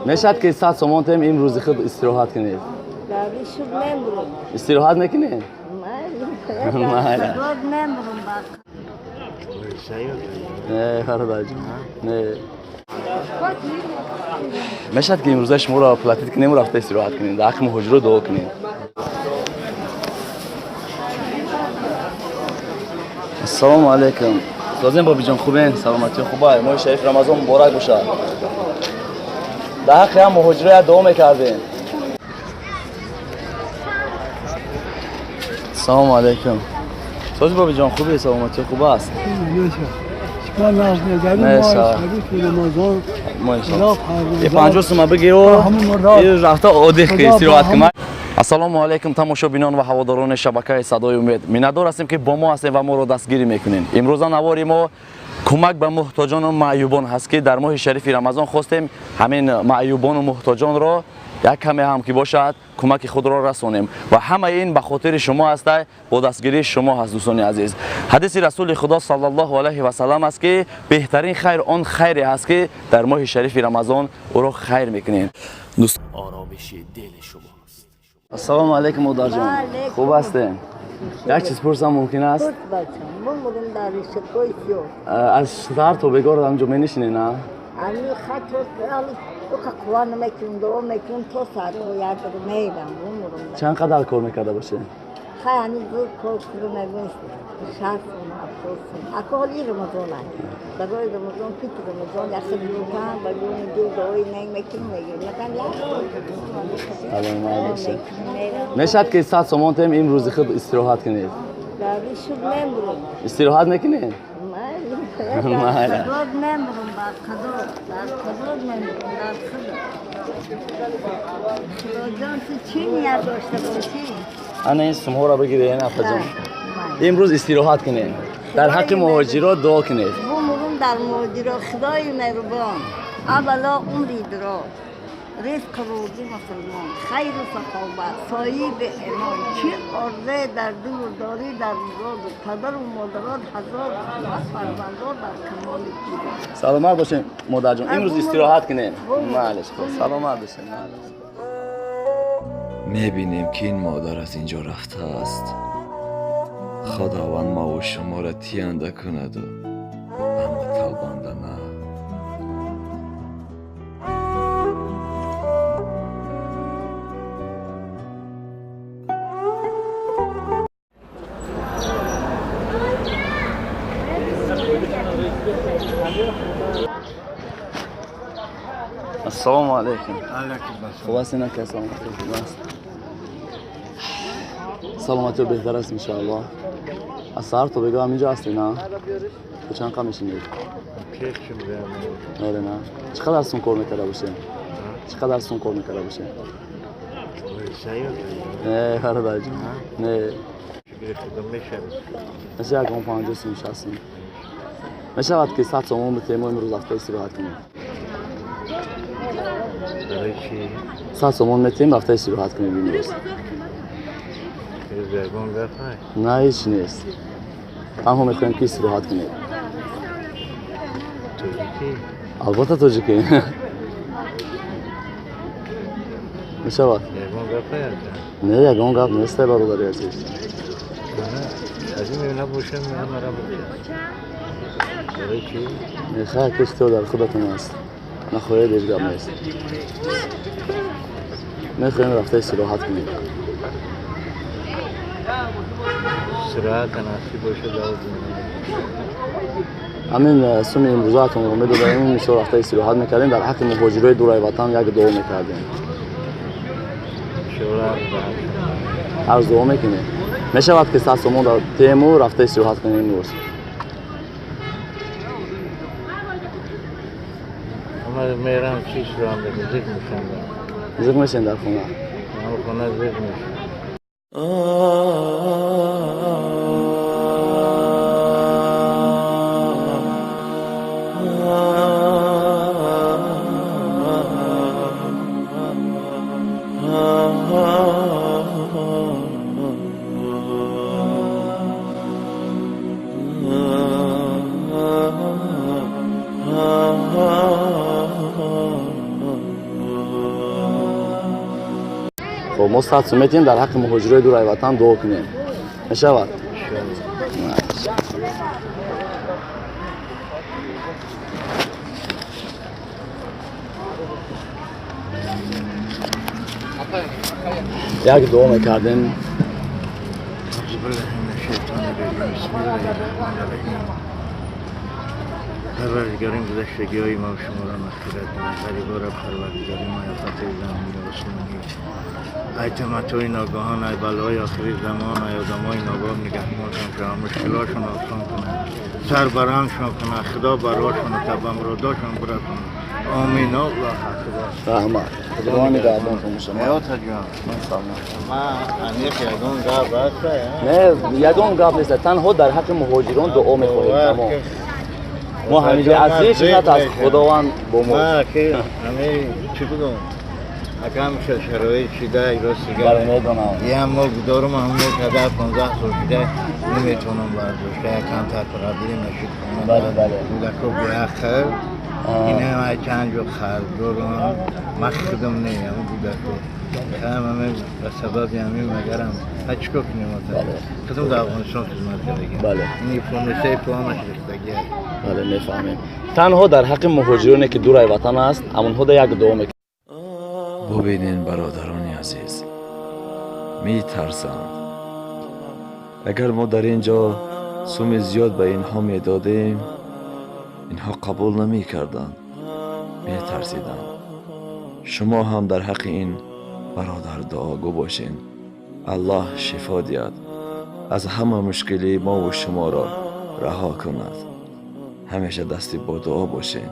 Мешад ки 100 сомон тем имрӯзи худ истироҳат кунед? Даври шуд мемурум. Истироҳат мекунед? Майла. Дод мемурум ба. Не, бародарҷон. Не. Мешад ки имрӯза шуморо платить кунем, рафта истироҳат кунем, дар ҳаққи муҳоҷиро дуо кунем. Ассалому алайкум. Созем бобиҷон, хубен? Саломатӣ хуба? Моҳи шариф Рамазон муборак бошад. Дар ҳаққи ҳам муҳоҷиро як дуо мекардем. Ассалому алайкум. Сози бобиҷон, хуби? Саломатӣ хуб аст? 50 сума бигиру рафта одих ки истироҳат кунад. Ассалому алайкум, тамошобинон ва ҳаводорони шабакаи Садои Умед. Миннатдор ҳастем, ки бо мо ҳастем ва моро дастгирӣ мекунем. Имрӯза навори мо кӯмак ба муҳтоҷону маъюбон ҳаст, ки дар моҳи шарифи Рамазон хостем ҳамин маъюбону муҳтоҷонро як каме ҳам ки бошад кӯмаки худро расонем ва ҳамаи ин ба хотири шумо ҳаста, бо дастгирии шумо ҳаст. Дӯстони азиз, ҳадиси Расули Худо саллаллоҳу алайҳи васаллам аст, ки беҳтарин хайр он хайре ҳаст, ки дар моҳи шарифи Рамазон ӯро хайр мекунем. Оромиши дили шумост. Ассалому алайкум, модарҷон, хуб ҳастем? Як чиз пурсам мумкин аст? Аз саҳар то бегор ҳамҷо менишинӣ, на? Чанд қадар кор мекарда бошед? Мешад ки 100 сомон тем имрӯзи худ истироҳат кунед? Истироҳат мекунед? Майла. Ана ин сумҳоро бигиред, апаҷон, имрӯз истироҳат кунед, дар ҳаққи муҳоҷиро дуо кунед. Бумурум дар муҳоҷиро, Худои меҳрубон, аввало умри дароз, ризқ, рӯзӣ мусулмон, хайру саховат, соҳиби имон, чӣ орзе дар дилу дорӣ дар муроду падару модарот ҳазор раҳмат, фарзандон дар камоли пирӣ. Саломат бошед, модарҷон, имрӯз истироҳат кунед. Малеш, саломат бошед. Мебинем, ки ин модар аз ин ҷо рафтааст. Худованд мову шуморо тиянда кунаду, аммо талбанда на. Ассалому алайкум. Хуб ҳастед, ака? Саломатӣ хуб аст? Саломатиё беҳтар аст, иншоаллоҳ. Аз саҳар то бегоҳ ҳаминҷо ҳастед, на? То чанд қад мешинед? Оре, на? Чӣ қадар сум кор мекарда бошед? Чӣ қадар сум кор мекарда бошед? Не, бародарҷон, не. Меша ягон 50 сум, 60 сум мешавад, ки 100 сомон битему имрӯз рафта истироҳат кунем? 100 сомон метиҳем, рафта истироҳат кунем имрӯз. На, ҳеҷ нест, танҳо мехоҳем, ки истироҳат кунед. Албатта, тоҷикӣ мешавад. Не, ягон гап нестай, бародари азиз. Мехоҳад, ки ихтиёр дар худатон аст, нахоҳед, ҳеҷ гап нест. Мехоҳем рафта истироҳат кунем. Ҳамин суми имрӯзаатонро медодаем, мисол рафта истироҳат мекардем, дар ҳаққи муҳоҷирои дураи ватан як дуо мекардем. Ҳар дуо мекунем. Мешавад, ки 100 сомон тему рафта истироҳат кунем имрӯз? Зиқ мешем дар хона. Хуб, мо 100 сум метиҳем, дар ҳаққи муҳоҷирои дураи ватан дуо кунем. Мешавад? Як дуо мекардем. پروردگاریم گذشتگی های ما و شما را مغفرت کند. غریبا را پروردگاری ما فتح زمانی آسمانی، ای تمتع ناگاهان، ای بلای آخری زمان، ای آدمای ناگاه نگهبانشان کنه، مشکلاشون آسان کنه، سربرندشان کنه، خدا براشون تا به مراداشون برسونه. آمین. الله اکبر. رحمت. خدا نگهبانتون باشه. حیات جان، من انیق یگان گپ هست؟ نه، یگان گپ نیست. تنها در حق مهاجران دعا می‌خواهیم. تمام. ما همیشه از هیچ چیز از خداوند با ما. ما که همه چی بگم، اکم شرایط شده راست دیگه. بله میدونم. یه ما دارم هم که 15 سال شده نمیتونم برداشت یکم تر قبلی نشد کنم. بله بله. بودکو بیاخر اینه من چند جو خرد دارم، من خودم نه هم بودکو همه به سبب همین مگرم ما چیکار کنیم؟ خودم در افغانستان خدمت کردیم. بله. این فونسه پوانش ریختگی. بله میفهمیم. تنها در حق مهاجرانی که دور از وطن است، همونها در یک دعا میکنیم. ببینین برادران عزیز، میترسند. اگر ما در اینجا سوم زیاد به اینها میدادیم، اینها قبول نمیکردند، میترسیدند. شما هم در حق این برادر دعاگو باشین. الله شفا دیاد، از همه مشکلی ما و شما را رها کند. همیشه دستی با دعا باشین.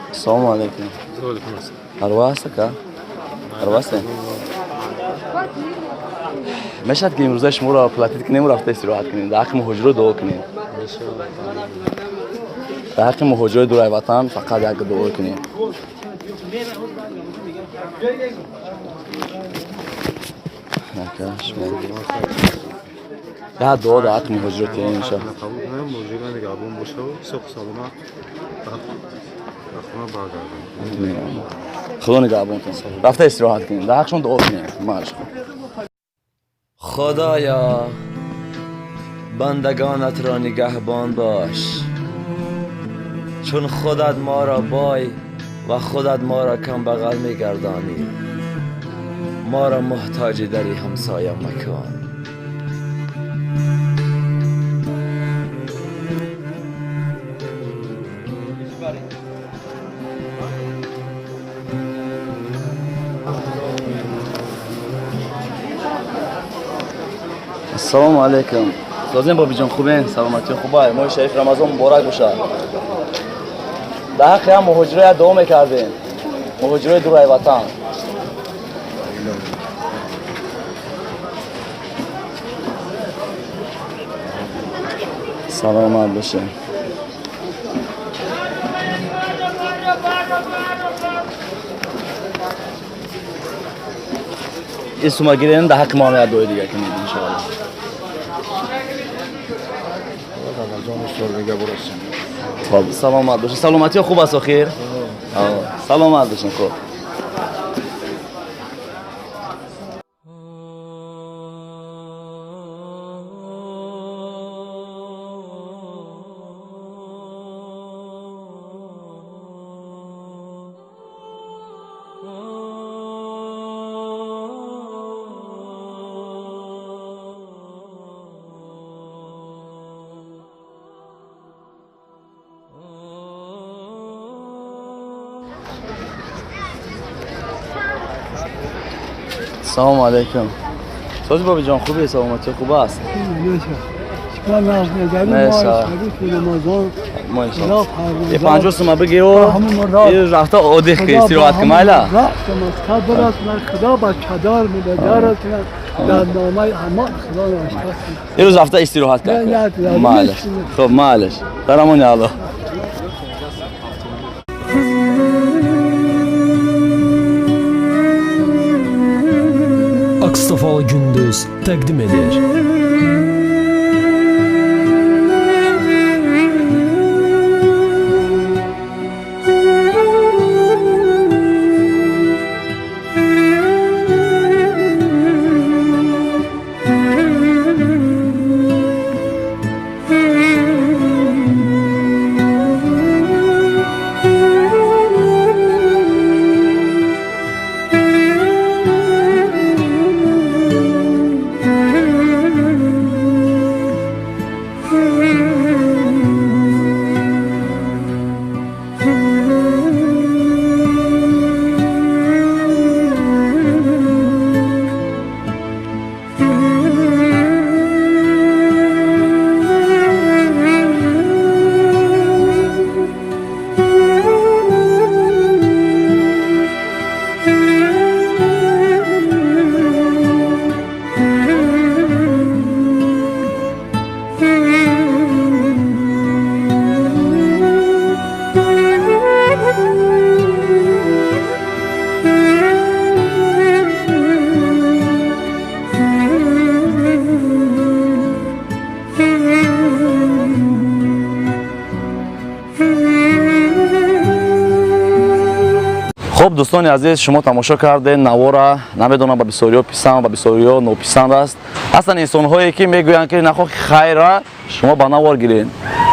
السلام علیکم. هر که هر میشد که امروز شما را پلاتید کنیم و رفته استراحت کنیم، در حق مهاجر دعا کنیم. در حق مهاجر دور وطن فقط یک دعا کنیم. یک دعا در حق مهاجر کنیم ان شاء الله. خدا نگهبانتون. رفته استراحت کنیم، در حقشون دعا کنیم. مرش خدایا بندگانت را نگهبان باش، چون خودت ما را بای و خودت ما را کم بغل میگردانی. ما را محتاج دری همسایه مکن. السلام علیکم. سازین بابی جان، خوبین؟ سلامتی خوبه؟ ماه شریف رمضان مبارک باشه. در حق هم مهاجرای دعا میکردیم، مهاجرای دور وطن. سلامت باشه. این سوما گیرین در حق ما هم دعای دیگه کنید ان شاء الله. خب سلامت باشین. سلامتی خوب است خیر. سلامت باشین. خوب. سلام علیکم. سازی بابی جان خوبی؟ سلامتی خوب است؟ یه 50 سومه بگی و یه رفته عادی که استراحت کنم. ایلا خدا با چادر میدارد در نامه همه خدا نوشته. یه روز رفته استراحت کرد. معلش. خب معلش. در امان الله. Akstafalı Gündüz təqdim edir. Хуб, дӯстони азиз, шумо тамошо кардед навора. Намедонам, ба бисёриҳо писанд, ба бисёриҳо нописанд аст. Ҳастанд инсонҳое, ки мегӯянд, ки нахоҳ хайра шумо ба навор гиред.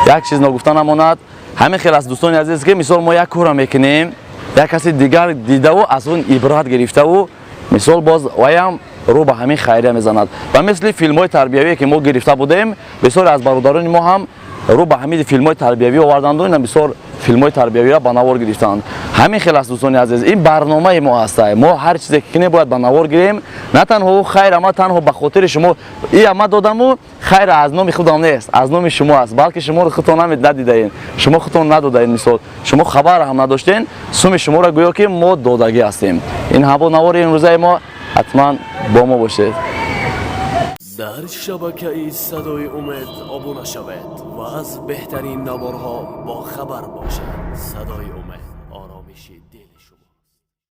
Як чиз ногуфта намонад, ҳамин хел аст, дӯстони азиз, ки мисол мо як кора мекунем, як каси дигар дидаву аз он ибрат гирифтаву мисол боз ваям рӯ ба ҳамин хайрия мезанад. Ва мисли филмҳои тарбиявие, ки мо гирифта будем, бисёре аз бародарони мо ҳам рӯ ба ҳамин филмҳои тарбиявӣ оварданду ина бисёр филмҳои тарбиявиро ба навор гирифтанд. Ҳамин хел аст, дӯстони азиз, ин барномаи мо ҳаста. Мо ҳар чизе ки кунем, бояд ба навор гирем. На танҳо хайр, ама танҳо ба хотири шумо и ама додаму хайр аз номи худам нест, аз номи шумо аст, балки шуморо худтон надидаен, шумо худтон надодаен. Мисол, шумо хабар ҳам надоштен, суми шуморо гӯё ки мо додагӣ ҳастем. Ин ҳаво навори имрӯзаи мо, ҳатман бо мо бошед. Дар шабакаи Садои Умед обуна шавед ва аз беҳтарин наворҳо бохабар бошед. Садои Умед, оромиши